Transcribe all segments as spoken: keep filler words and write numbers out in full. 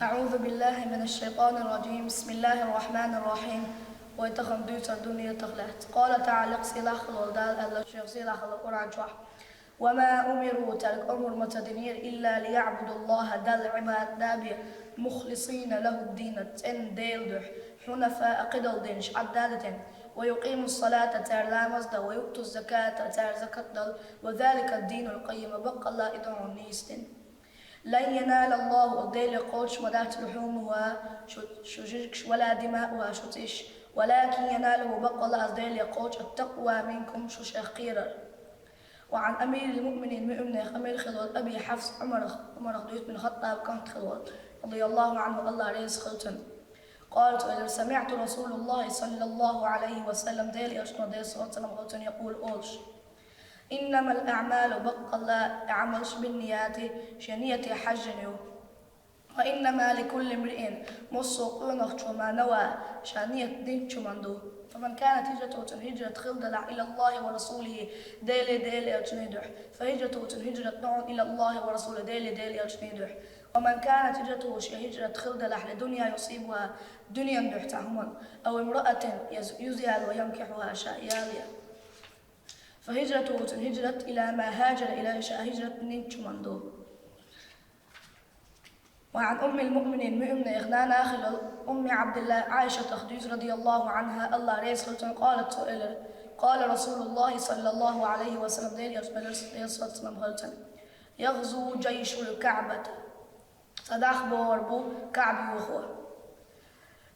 أعوذ بالله من الشيطان الرجيم. بسم الله الرحمن الرحيم. Вай тахана дуьйцур ду нийятах лаьцна. قال تعالى, сийлахь хилла волу Дала аьлла, шех сийлахь хилла Къуръан чохь: وما أمروا, цаьрга омра ма ца динера, إلا ليعبدوا الله, Далла Ӏибадат дабе, مخلصين له الدين, цӀена Делан дуьхьа, حنفاء, кхидолу динаш Ӏадда дитина, ويقيموا الصلاة, цара ламаз дан, ويؤتوا الزكاة, цара закат дала, وذلك الدين القيم, баккъалла и ду хьуна нийса дин. لن ينال الله, оцу Деле кхочуш ма дац, لحومها, шу, шу жижигаш, ولا دماؤها, шу цӀиш, ولكن يناله, баккъалла оцу Деле кхочуш, التقوى منكم, шу шех кхерар. وعن أمير المؤمنين, муъминех амир хилла волу Аби Хьафс Ӏумарах, Ӏумарах дуьйцу, бин Хаттаб кӀант хилла волу, رضي الله عنه, АллахӀ реза хила цунна. قال, цо элира: سمعت رسول الله صلى الله عليه وسلم, Делан Элчано, Делера салам хуьлда цунна, يقول, олуш: إنما الأعمال, баккъалла и Ӏамалш, بالنيات, шен нийяте хьаьжжина ю. وإنما لكل امرئ, массо а къонахчо, ما نوى, ша нийят динчу хӀуманна ду. فمن كانت هجرته, цуьнан хӀижрат хилла делахь, إلى الله ورسوله, Деле, Делан Элчане дуьхьа, فهجرته, цуьнан хӀижрат ду хьуна, إلى الله ورسوله, Деле, Делан Элчане дуьхьа. ومن كانت هجرته, шен хӀижрат хилла делахь, لدنيا يصيبها, дуьненна дуьхьа цхьа хӀуманна, أو امرأة, я юзаяла, ينكحها, ша ялаяла. فهجرته, цуьнан хӀижрат, إلى ما هاجر إليه, ша хӀижрат динчу хӀуманна ду. وعن أم المؤمنين, муъминех нана хилла, أم عبد الله, Ӏайшатах дуьйцу, رضي الله عنها, АллахӀ реза хила цунна, قالت, цо элира: قال رسول الله صلى الله عليه وسلم, Делан Элчано элира, Делера салам хуьлда цунна: يغزو جيش الكعبة, цхьа дах богӀур бу КаӀба йохо.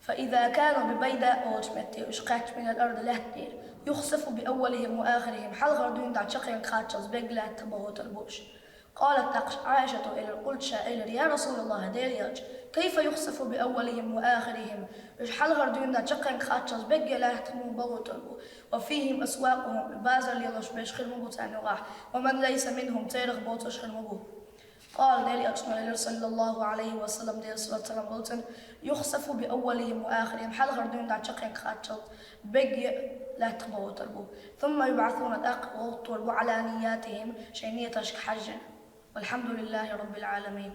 فإذا كانوا ببيداء, олучу метте уьш кхаьчча, من الأرض, лаьттанера, يخسف بأولهم وآخرهم, хьалхара дуьйна дӀа чаккхенга кхаччалц бегга лаьттах бохуьйтур бу уьш. قالت, тӀаккха Ӏайшата элира, قلت, ша элира: يا رسول الله, Делан Элча, كيف يخسف بأولهم وآخرهم, уьш хьалхара дуьйна дӀа чаккхенга кхаччалц бегга лаьттах муха бохуьйтур бу? وفيهم أسواقهم, базар лелош берш хир ма бу царна юкъахь, ومن ليس منهم, церах боцурш хир ма бу. قال, Делан Элчано элира, صلى الله عليه وسلم, Делера салам хуьлда цунна: يخسف بأولهم وآخرهم, хьалхара дуьйна дӀа чаккхенга кхаччалц бегга лаьттах бохуьйтур бу. ثم يبعثون, тӀаккха гӀовттор бу, على نياتهم, шайн нийяташка хьаьжжина. والحمد لله رب العالمين.